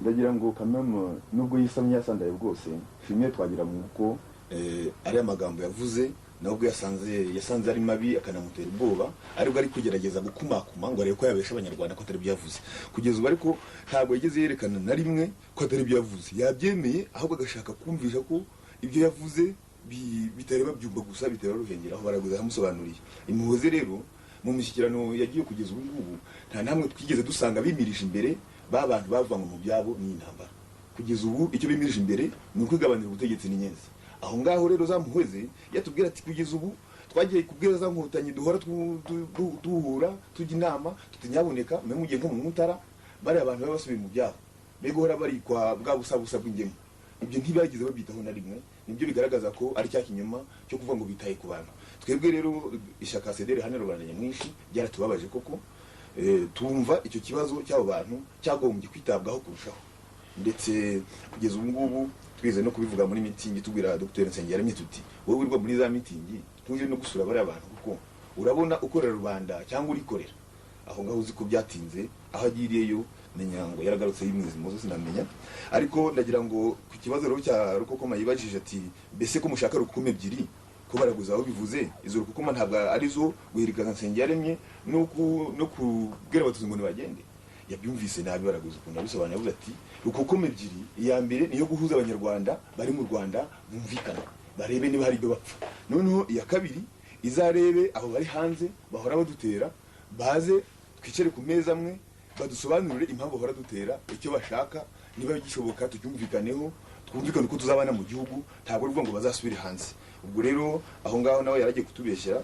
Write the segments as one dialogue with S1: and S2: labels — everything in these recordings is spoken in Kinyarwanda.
S1: Ndagira ngo kameme, nubwo yisamye yasandaye bwose, nshimiye twagira mu kuko ariya magambo yavuze nawe ubwo yasanze ari mabi, akanamutera ubwoba, aribwo ari kugerageza gukumakuma ngo arebe ko yabesha Abanyarwanda ko atari byo yavuze kugeza ubu. Ariko ntabwo yigeze yerekana na rimwe ko atari byo yavuze. Yabyemeye, ahubwo agashaka kumvisha ko ibyo yavuze bitareba Byumba gusa, bitareba Ruhengeri. Aho baraguze amusobanuriye impuhwe ze. Rero mu mishyikirano yagiye kugeza ubu ngubu, nta namwe twigeze dusanga bimirije imbere ba bantu bavanywe mu byabo n'intambara. Kugeza ubu icyo bimirije imbere ni ukwigabanira ubutegetsi n'Inyenzi. Aho ngaho rero za mpuhwe ze yatubwira ati: "Kugeza ubu twagiye kubwira za Nkotanyi duhora duhura tujya inama, tuti nyabuneka mwe mugiye nko mu Mutara, bariya abantu baba basubiye mu byabo, be guhora bari kwa bwa busabusa bw'ingemu." Ibyo ntibagize babyitaho na rimwe. Nibyo bigaragaza ko ari cya kinyoma cyo kuvuga ngo bitaye ku bantu. Twebwe rero ishyaka CDR hano rubanda nyamwinshi byaratubabaje koko. Tumva icyo kibazo cy'abo bantu cyagombye kwitabwaho kurushaho. Ndetse kugeza ubu ngubu twize no kubivuga muri mitingi, tubwira Dr Nsengiyaremye tuti: "Wowe wirwa muri za mitingi, ntuje no gusura bariya bantu, kuko urabona ukorera rubanda cyangwa urikorera?" Aho ngaho uzi ko byatinze, aho agiriyeyo menya ngo yaragarutse y'imwizimo zo sinamenya. Ariko ndagira ngo ku kibazo rero cya Rukokoma yibajije ati: "Mbese ko mushaka rukokoma ebyiri?" Ko baraguza aho bivuze izo rukokoma ntabwo arizo guhirikaza Nsengiyaremye no kubwira Abatutsi ngo ntibagende. Yabyumvise nabi baraguza ukuntu abisobanura. Yavuze ati rukokoma ebyiri, iya mbere niyo guhuza Abanyarwanda bari mu Rwanda, bumvikana, barebe niba hari ibyo bapfa. Noneho iya kabiri izarebe abo bari hanze bahora badutera, baze twicare ku meza amwe, badusobanurire impamvu bahora dutera, icyo bashaka, niba gishoboka tucyumvikaneho, twumvikane uko tuzabana mu gihugu. Ntabwo ari ukuvuga ngo bazasubire hanze. Ubwo rero aho ngaho nawe yaragiye kutubeshyera.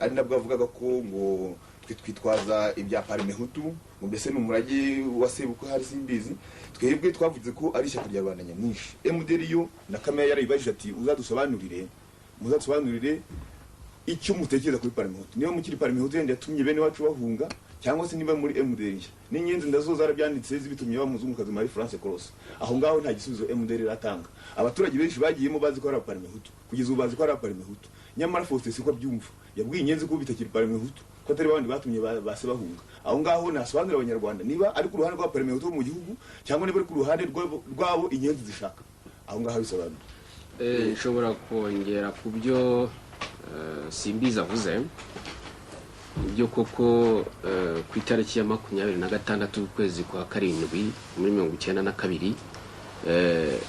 S1: Ari nabwo avugaga ko ngo twe twitwaza ibya Parmehutu, ngo mbese ni umurage wa sebukwe, hari simbizi. Twebwe twavuze ko ari ishyaka rya rubanda nyamwinshi MDR. Yo na Kamere yarayibajije ati: "Uzadusobanurire, muzadusobanurire icyo mutekereza kuri Parmehutu, niba mukiri Parmehutu yenda yatumye bene wacu bahunga, cyangwa se niba muri MDR nshya." N'Inyenzi ndazo zarabyanditse zibitumye bamuzungukazi Marie France Cross. Aho ngaho nta gisubizo MDR iratanga. Abaturage benshi bagiyemo bazi ko ari Parmehutu, kugeza ubu bazi ko ari Parmehutu, nyamara Faustin siko abyumva. Yabwiye Inyenzi ko bitakiri Parmehutu, ko atari babandi batumye base bahunga. Aho ngaho nasobanurira Abanyarwanda niba ari ku ruhande rwa Parmehutu bo mu gihugu, cyangwa niba ari ku ruhande rwabo Inyenzi zishaka. Aho ngaho bisobanura.
S2: Nshobora kongera ku byo Simbizi avuze. Ibyo koko, ku itariki ya 26 z'ukwezi kwa karindwi muri 92,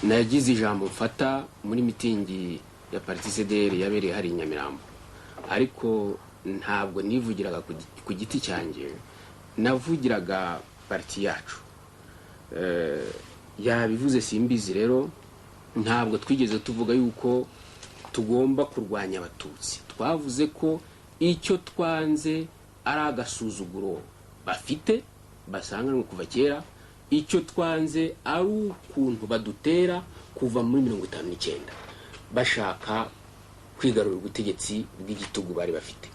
S2: nagize ijambo mfata muri mitingi ya parti CDR yabereye hari i Nyamirambo. Ariko ntabwo nivugiraga ku giti cyanjye, navugiraga parti yacu. Yabivuze Simbizi rero, ntabwo twigeze tuvuga yuko tugomba kurwanya Abatutsi. Twavuze ko icyo twanze ari agasuzuguro bafite basanganwe kuva kera, icyo twanze ari ukuntu badutera kuva muri 59 bashaka kwigarurira ubutegetsi bw'igitugu bari bafite.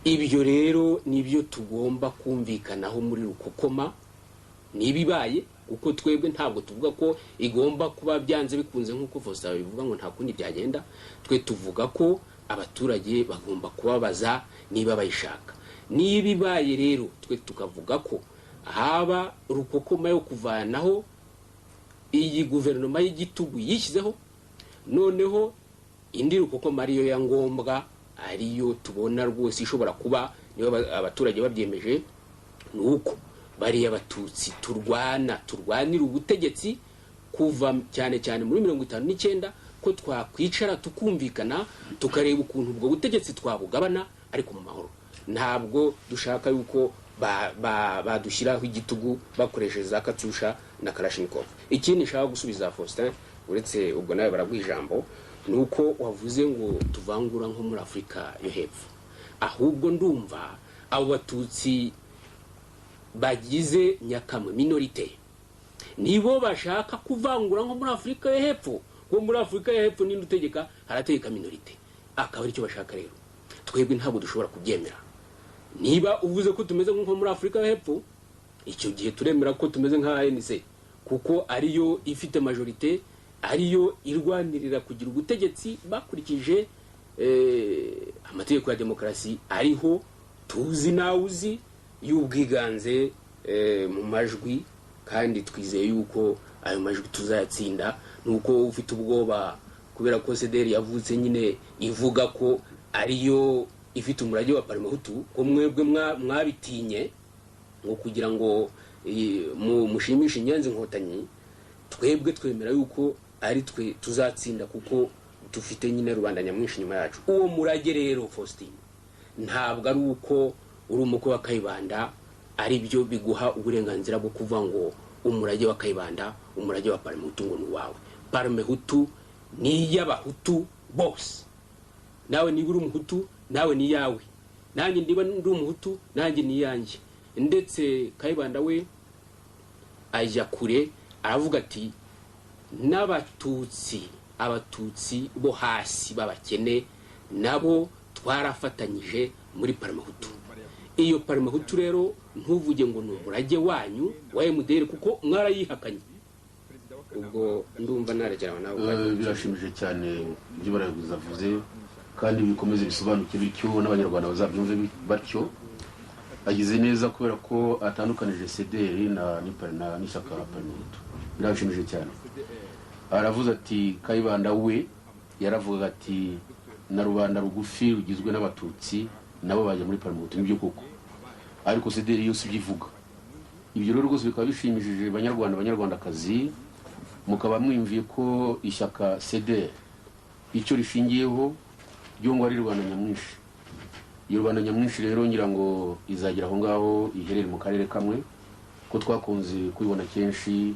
S2: Ibyo rero nibyo tugomba kumvikanaho muri rukokoma niba ibaye, kuko twebwe ntabwo tuvuga ko igomba kuba byanze bikunze nk'uko Faustin bivuga ngo nta kundi byagenda. Twe tuvuga ko abaturage bagomba kubabaza niba bayishaka. Niba ibaye rero, twe tukavuga ko haba rukokoma yo kuvanaho iyi guverinoma y'igitugu yishyizeho, noneho indi rukokoma ariyo ya ngombwa, ariyo tubona rwose ishobora kuba niba abaturage babyemeje, ni uko bariya Abatutsi turwana, turwanira ubutegetsi kuva cyane cyane muri 59, ko twakwicara tukumvikana, tukareba ukuntu ubwo butegetsi twabugabana, ariko mu mahoro. Ntabwo dushaka yuko badushyiraho igitugu bakoresheje za katyusha na kalashnikov. Ikindi nshaka gusubiza Faustin, uretse ubwo nawe baraguha ijambo, ni uko wavuze ngo tuvangura nko muri Afurika yo Hepfo. Ahubwo ndumva abo Batutsi bagize nyakamwe, minorité, nibo bashaka kuvangura nko muri Afurika yo Hepfo. Nko muri Afurika yo Hepfo ninde utegeka? Harategeka minorité, akaba aricyo bashaka. Rero twebwe ntabwo dushobora kubyemera. Niba uvuze ko tumeze nko muri Afurika yo Hepfo, icyo gihe turemera ko tumeze nka ANC, kuko ariyo ifite majorité, ariyo irwanirira kugira ubutegetsi bakurikije amategeko ya demokarasi ariho tuzi nawe uzi y'ubwiganze mu majwi. Kandi twizeye yuko ayo majwi tuzayatsinda. Nuko ufite ubwoba kubera ko CDR yavutse nyine ivuga ko ariyo ifite umurage wa Parmehutu, ko mwebwe mwabitinye ngo kugira ngo mushimishe Inyenzi Inkotanyi. Twebwe twemera yuko ari twe tuzatsinda, kuko dufite nyine rubanda nyamwinshi inyuma yacu. Uwo murage rero, Faustin, ntabwo ari uko uri umukwe wa Kayibanda ari byo biguha uburenganzira bwo kuvuga ngo umurage wa Kayibanda, umurage wa Parmehutu ngo ni uwawe. Parmehutu ni iy'Abahutu bose. Nawe niba uri Umuhutu, nawe ni iyawe, nanjye niba ndi Umuhutu, nanjye ni iyanjye. Ndetse Kayibanda we ajya kure, aravuga ati n'Abatutsi, Abatutsi bo hasi b'abakene, nabo twarafatanyije muri Parmehutu. Iyo Parmehutu rero ntuvuge ngo ni umurage wanyu wa MDR, kuko mwarayihakanye. Ubwo ndumva narekera aho nawe.
S3: Birashimishije cyane ibyo Barayaguza avuze, kandi bikomeze bisobanuke bityo n'Abanyarwanda bazabyumve batyo. Agize neza kubera ko atandukanije CDR na n'ishyaka Parmehutu. Birashimishije cyane. Aravuze ati Kayibanda we yaravuga ati na rubanda rugufi rugizwe n'Abatutsi nabo bajya muri Parmehutu. Nibyo koko, ariko CDR yose ibyo ivuga, ibyo rero rwose bikaba bishimishije. Banyarwanda, Banyarwandakazi, mukaba mwiyumviye ko ishyaka CDR icyo rishingiyeho ryo ngo ari rubanda nyamwinshi. Iyo rubanda nyamwinshi rero ngira ngo izagera aho ngaho iherere mu karere kamwe, ko twakunze kubibona kenshi,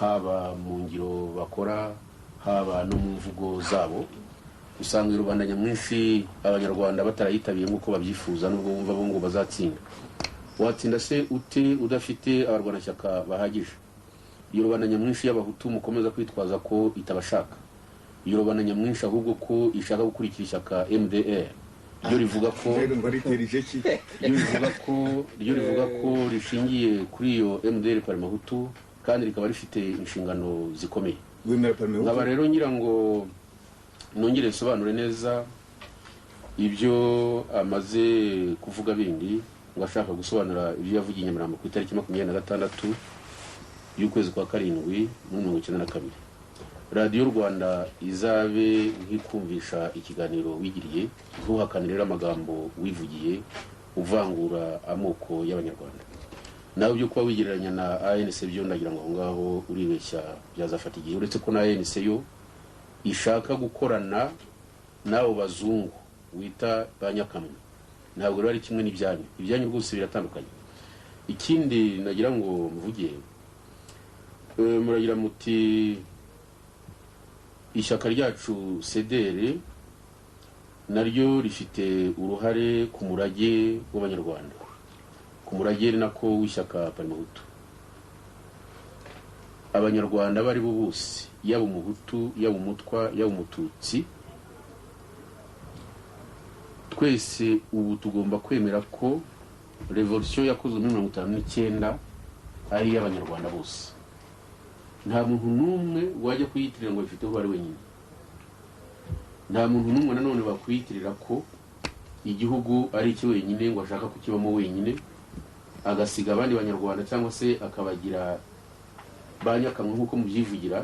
S3: haba mu ngiro bakora, haba no mu mvugo zabo, usanga iyo rubanda nyamwinshi Abanyarwanda batarayitabiriye nk'uko babyifuza, nubwo bumva bo ngo bazatsinda. Watsinda se ute udafite abarwanashyaka bahagije? Iyo rubanda nyamwinshi y'Abahutu mukomeza kwitwaza ko itabashaka, iyo rubanda nyamwinshi ahubwo ko ishaka gukurikira ishyaka MDR, ryo rivuga ko
S1: Rero ngo aritera ijeki.
S3: ryo rivuga ko rishingiye kuri iyo MDR Parmehutu, kandi rikaba rifite inshingano zikomeye.
S1: Wemera Parmehutu?
S3: Nkaba rero ngira ngo nongere nsobanure neza ibyo amaze kuvuga bindi, ngo ashaka gusobanura ibyo yavugiye i Nyamirambo ku itariki 26 y'ukwezi kwa karindwi muri 92. Radiyo Rwanda izabe nk'ikumvisha ikiganiro wigiriye. Ntuhakane rero amagambo wivugiye uvangura amoko y'Abanyarwanda. Nawe byo kuba wigereranya na ANC byo, ndagira ngo aho ngaho uribeshya, byazafata igihe, uretse ko na ANC yo ishaka gukorana n'abo bazungu wita ba nyakamwe. Ntabwo rero ari kimwe n'ibyanyu, ibyanyu rwose biratandukanye. Ikindi nagira ngo mvuge, muragira muti ishyaka ryacu CDR naryo rifite uruhare ku murage w'Abanyarwanda, ku murage nako w'ishyaka Parmehutu. Abanyarwanda abo ari bo bose, yaba Umuhutu, yaba Umutwa, yaba Umututsi, twese ubu tugomba kwemera ko revolution yakozwe muri 59 ari iy'Abanyarwanda bose. Nta muntu n'umwe wajya kuyitirira ngo bifite uruhare wenyine. Nta muntu n'umwe nanone wakwiyitirira ko igihugu ari icye wenyine, ngo ashaka kukibamo wenyine, agasiga abandi Banyarwanda cyangwa se akabagira ba nyakamwe nk'uko mubyivugira,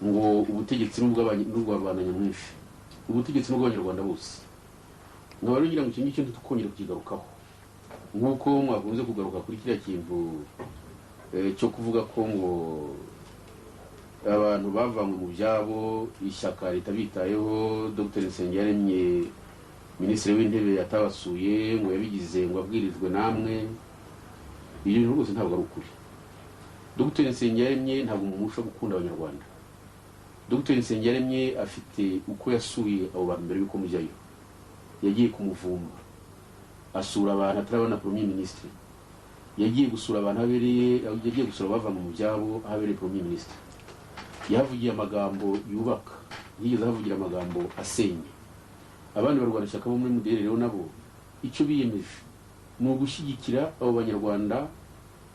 S3: ngo ubutegetsi ni ubwa rubanda nyamwinshi. Ubutegetsi ni ubw'Abanyarwanda bose. Nkaba rero ngira ngo icyo ngicyo ntitukongere kukigarukaho nk'uko mwakunze kugaruka kuri kiriya kintu cyo kuvuga ko ngo abantu bavanywe mu byabo, ishyaka leta bitayeho, Dr Nsengiyaremye Minisitiri w'Intebe atabasuye, ngo yabigize ngo abwirijwe namwe. Ibyo bintu rwose ntabwo ari ukuri. Dr Nsengiyaremye ntabwo mumusha gukunda Abanyarwanda. Dr Nsengiyaremye afite uko yasuye abo bantu mbere y'uko mujyayo. Yagiye kumuvumba, asura abantu atarabona Premier Ministre. Yagiye gusura abantu abereye, yagiye gusura abavanywe mu byabo ahabereye Premier Ministre. Yahavugiye amagambo yubaka, ntiyigeze ahavugira amagambo asenya. Abandi barwanashyaka bo muri MDR rero nabo icyo biyemeje ni ugushyigikira abo Banyarwanda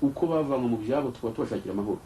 S3: uko bavanywe mu byabo, tukaba tubashakira amahoro.